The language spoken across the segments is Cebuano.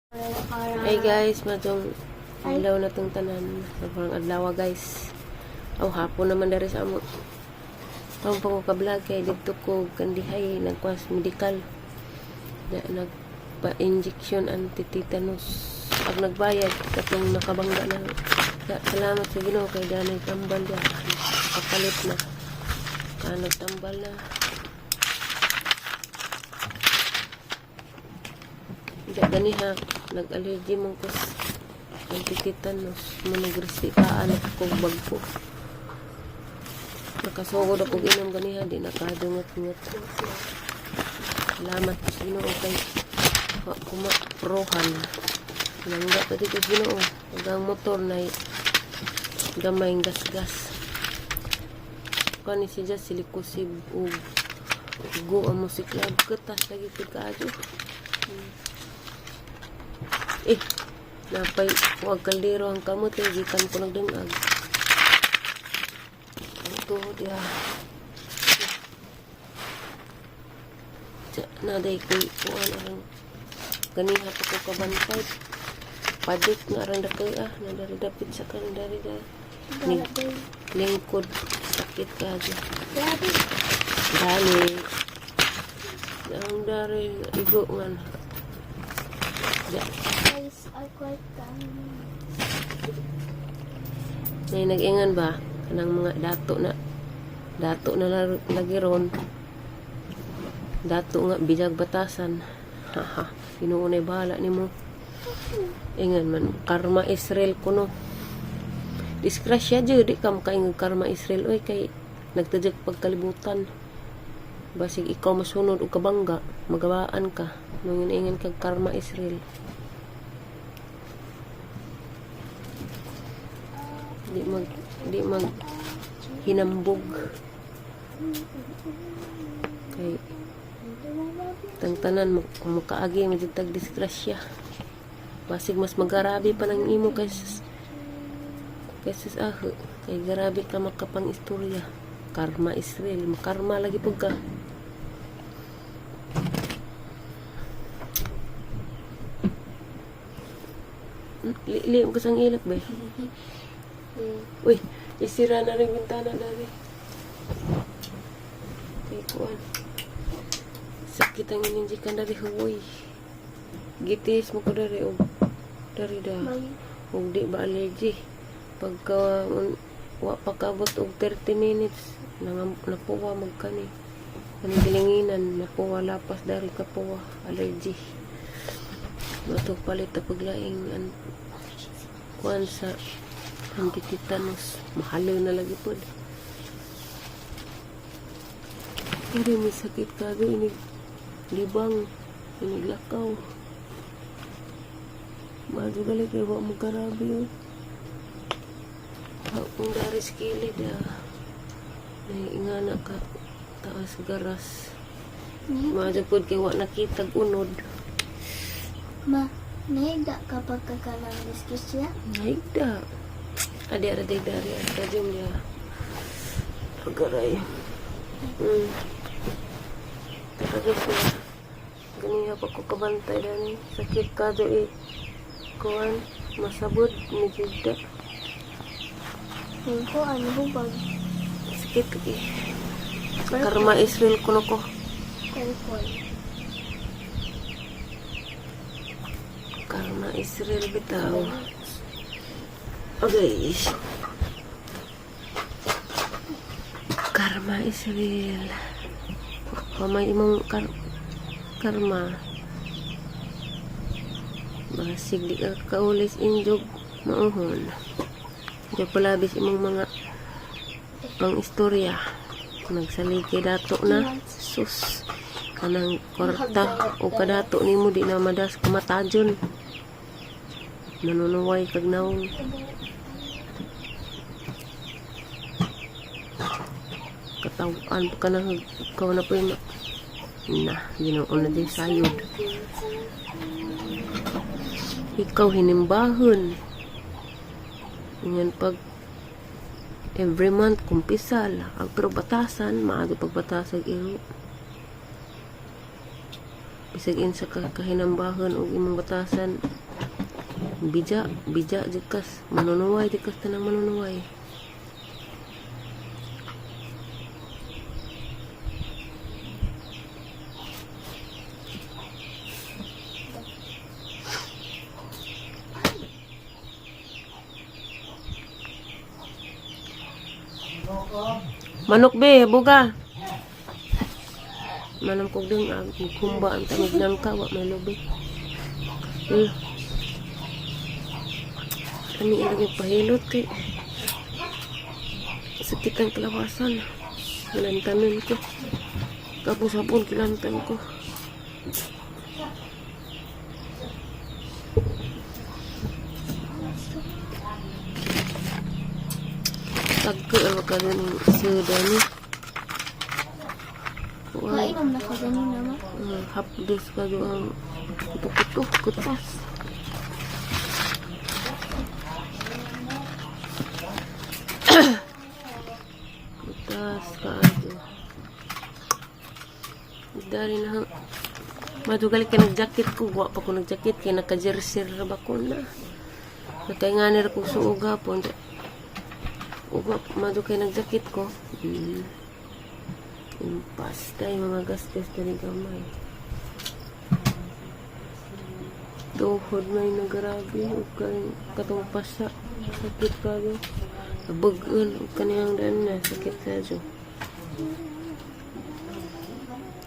Hey guys, madyong adlaw na tong tanan. Sobrang adlaw, guys. Aw, hapon naman dari sa amo. Karon pa ko ka-vlog kay didto ko kandihay nagkwas medical. Da, nagpa-injection anti-tetanus. Pag nagbayad, katong nakabangga na. Da, salamat sa Ginoo kay danay tambal da. Kapalit na. Ka nagtambal na. Da ganiha nag-allergy man ko sa anti-tetanus. Mo nagresitaan ako bagko. Nakasugod ako inom ganiha, di nakadungot-ngot. Salamat sa Ginoo kay wa ko maprohan. Langga pa dito sa Ginoo. Ug ang motor na gamay gas-gas. Kani si Jas silikusib ug go ang musiklab ketas lagi pud kaadyo. Eh, napay wag kaldero ang kamot eh, gikan ko nagdungag. Ang tuhod ya. Naday ko'y kuan arang ganiha pa ko kabantay. Padik nga arang dakay ah, nadari dapit sa kan dari da. Nig, lingkod sakit kayo. Dali. Ang dari igo man. Da, Guys, are quite nay nag-ingan ba kanang mga dato na dato na lagi ron. Dato nga bijag batasan. Haha, Ginoo nay bahala nimo. Ingan man karma Israel kuno. Disgrasya jud, di ka makaingog karma Israel oy, kay nagtadyak pagkalibutan. Basig ikaw masunod og kabangga, magawaan ka. Nung ingan kag karma Israel. Di mag hinambog. Kay tangtanan makaagi mo jud tag disgrasya. Basig mas magarabi pa nang imo kaysa kaysa sa aho. Kay garabi ka makapang istorya. Karma Israel, makarma lagi pud ka. Li, li, ko sang ilak ba? Uy, isira na rin bintana dari. Kay kuan. Sakit ang ininjikan dari, huwoy. Gitis mo ko dari og dari da. Og di ba allergy. Pagka wa pa kaabot og 30 minutes nang napuwa magkani. Kani gilinginan napuwa lapas dari kapuwa allergy. Matog palit ta paglaing an kuan sa anti-tetanus. Mahalo na lagi pod. Pero may sakit kago inig libang, inig lakaw. Mahal gali kay wa mo karabi oh. Kung dari sa kilid ah. Naiingana ka taas garas. Mahal pod kay wa nakitag unod. Ma, nahigda kapag kakanang diskusya? Naigda. Adi ara day dari ang kajum niya. Agaray. Tara guys na. Ganiha pa ko kabantay dani. Sakit ka do eh. Kuan, masabot ni Jigda. Ko ano hubag? Sakit eh. Karma Israel kuno ko. Purple. Karma Israel bitaw. Okay. Karma Israel. Pamay imong karma. Masig di ka kaulis injog mauhon. Di palabis imong mga pang istorya. Nagsaliki dato na. Sus. Kanang kwarta o kadato nimo di na madas kumatajon. Nanunuway kag naong. Katawan pa ka na ikaw na po yung na Ginoo na din sayod. Ikaw hinimbahon. Yan pag every month kumpisal. Ang pero batasan, maago pagbatasag iro. Bisag insa ka kahinambahon og imong batasan. Bija, bija jud kas. Manunuway jud kas tanang manunuway. Manok be, buga. Manam kog ding ag kumba ang tanig nang ka wa may lubi. Eh. Kani lagi pahilot kay sakit ang kalawasan. Kilantanan ko. Tapos hapon kilantan ko. Tagko ang karon suda ni. Wow. Kainom na ka ganina, ma. Hapdos ka doon ang kuto-kuto, kutas. Kutas ka ato. Dari na. Madugal ka nag-jacket ko. Wa pa ko nag-jacket. Kaya naka-jersey ra ba ko na. Nakainganir ko suog hapon. Uga, madugay nag-jacket ko. Impas tayo mga gasgas na gamay. Tuhod may nagrabe ug kay katong pasa sakit kayo. Bagun ug kaniyang daan na sakit kayo.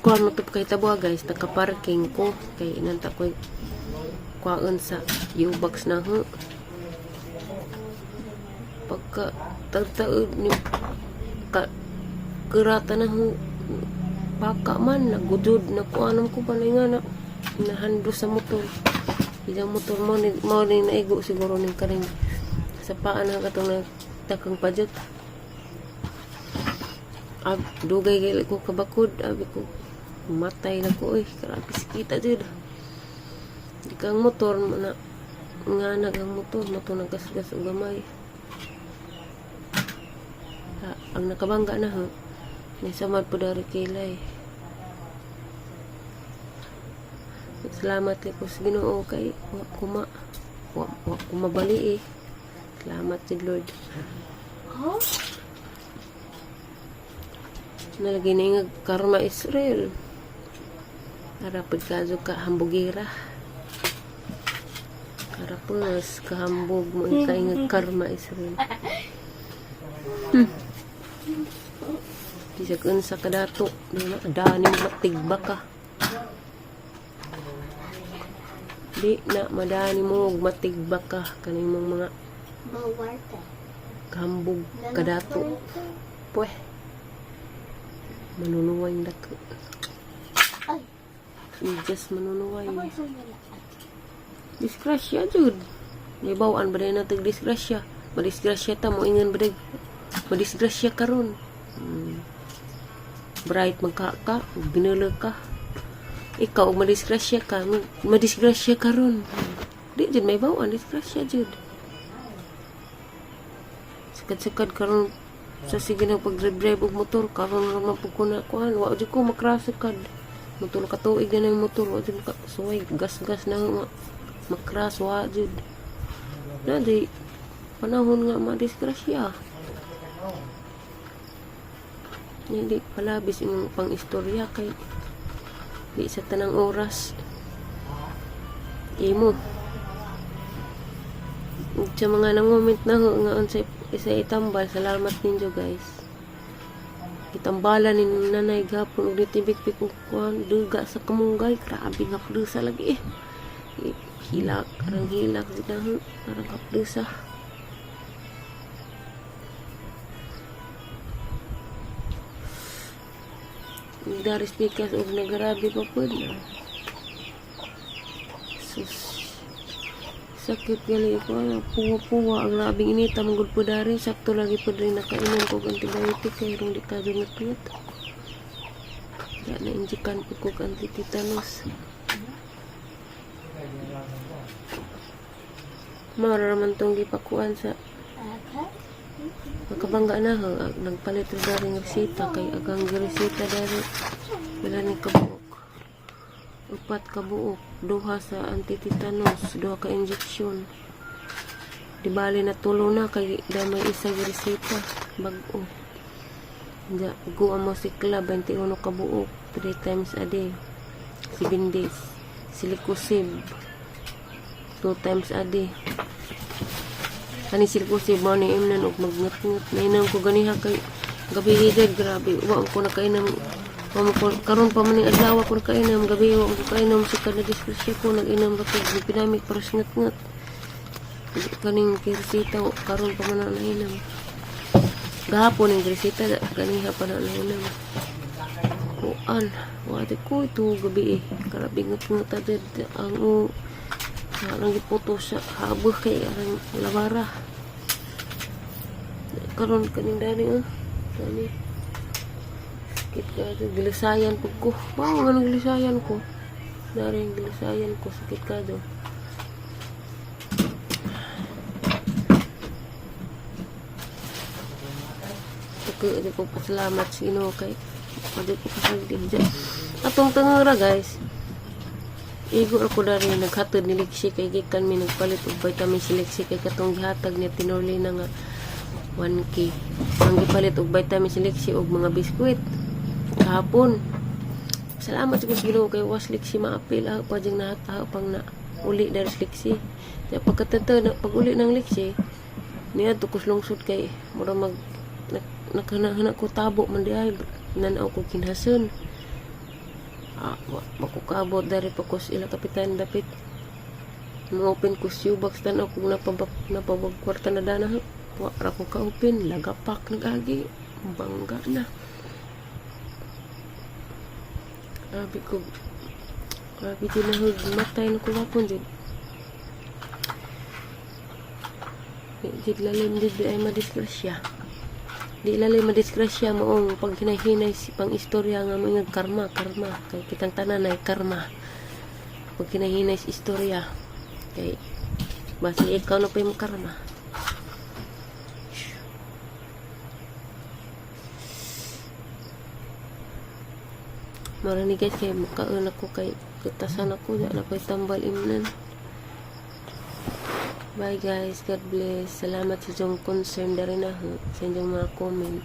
Kuan mo to kay tabo guys, naka-parking ko kay inanta ko kuan sa U-box na ho. Pagka tagtaod ni ka kerata na ho paka man nagudod na kuanom ko panay nga na nahando sa motor. Ijang motor mo ni naigo siguro ning karing sa paa na katong takang padyot. Ab, dugay gali ko kabakod, abi ko matay na ko oy, grabe sikita jud. Di kang motor na nga nag ang motor motor naggasgas og gamay. Ha, ang nakabangga na ho. Ni samad po dari kilay. Salamat kay ko sa Ginoo kay wa ko ma wa ko mabali eh. Salamat si Lord. Huh? Nalagi na yung karma Israel. Para pagkazo ka hambugira. Karapos kahambog mo yung kaingag karma Israel. Bisag unsa ka dato, di na dani matigba ka. Di na madani mo og matigba ka kaning mong mga Bawarta. kahambog kadato. Pweh. Manunuway ang dako. Ay, Just manunuway. ako isang wala. Disgrasya jud. May bawaan ba na tag disgrasya? Madisgrasya ta mo ingon ba day? Madisgrasya karon. Bright magka ka, binula ka. Ikaw og madisgrasya ka, madisgrasya karon. Di jud may bawaan disgrasya jud. Sakad-sakad karon sa sige na pag-drive og motor karon ra man pud ko na kuan wa jud ko makrasakad. Motor ka tuig na ng motor wa jud ka suway gas-gas na nga makras wa jud. Na di panahon nga madisgrasya. Hindi palabis imong pang-istorya kay di sa tanang oras imo. Ug sa mga nangument na ho nga unsay isa itambal, salamat ninyo guys. Gitambalan ni nanay gapon og nitibik-bik og kuan duga sa kamunggay, grabe nga kapdusa lagi eh. Hilak, arang hilak jud na ho, arang kapdusa. Daris pikas og nagarabi pa pud na. Sus. Sakit gali ko ano, puwa-puwa ang labing inita manggod po dari sakto lagi po dari nakainom ko og antibiotic kay rong di ka dumutut. Ya na injikan po ko og antitetanus. Mao ra man tong gipakuan sa Okay. makabangga na ho, nagpalit ra dari ng resita kay agang resita dari wala ni kabuok. Upat ka buok, duha sa antitetanus, duha ka injection. Di bali na tulo na kay damay isa reseta bag-o. Ja, go Amoxiclav 21 ka buok, 3 times a day. 7 days. Silicosib 2 times a day. Kani silicosib mo ni imnan og magngat-ngat. Nainom ko ganiha kay gabi hidad, grabe. Wa ko nakainom. Wa mo ko karon pa man ning adlaw ko nakainom gabi, wa ko kainom sa kada disgrasya ko, nag-inom ra ko pinamit para sa ngat-ngat. Kaning kirsita karon pa man na nainom. Gahapon ning resita, ganiha pa na nainom. Kuan, wa di ko ito gabi eh. Grabe ngat-ngat agad ang arang giputo sa habog kay arang labara. Karon kaning dani oh. Dani. Sakit ka ito. Gilisayan po ko. Wow, anong gilisayan ko? Dari yung gilisayan ko. Sakit ka do. Tako, di ko pasalamat sa Ginoo kay pwede ko pasagdi dyan. Atong tangura, guys. Igo ako dari naghatod ni Lexi kay gikan mi nagpalit og vitamin si Lexi kay katong gihatag niya tinuli na nga 1K. Ang gipalit og vitamin si Lexi og mga biskwit kahapon. Salamat sa Ginoo kay was Lexi maapil ah, pa jing nahata pang na uli dari si Lexi. Kaya pagkatata na pag uli ng Lexi niya to kus lungsod kay mura mag naghana ko tabo man di ay nanaw ko kinhason. Ah, wa makukabot dari pa kus ila kapitan dapit. Mo-open ko shoebox, tanaw kung napabag kwarta na dana. Wa ra ko ka-open, lagapak nag-agi. Bangga na. Grabe ko. Grabe dinahog matay na ko gapon jud. Di jud lalim, di ay madisgrasya. Di lalim madisgrasya maong pag hinahinay si pang istorya nga mga karma, karma. Kay kitang tanan ay karma. Pag hinahinay sa istorya, kay basi ikaw na pa yung karma. Mara ni guys, kay mukaon ako kay kutasan ako, di na ko'y tambal imnan. Bye guys, God bless. Salamat sa inyong concern dari na ho, sa inyong mga comment.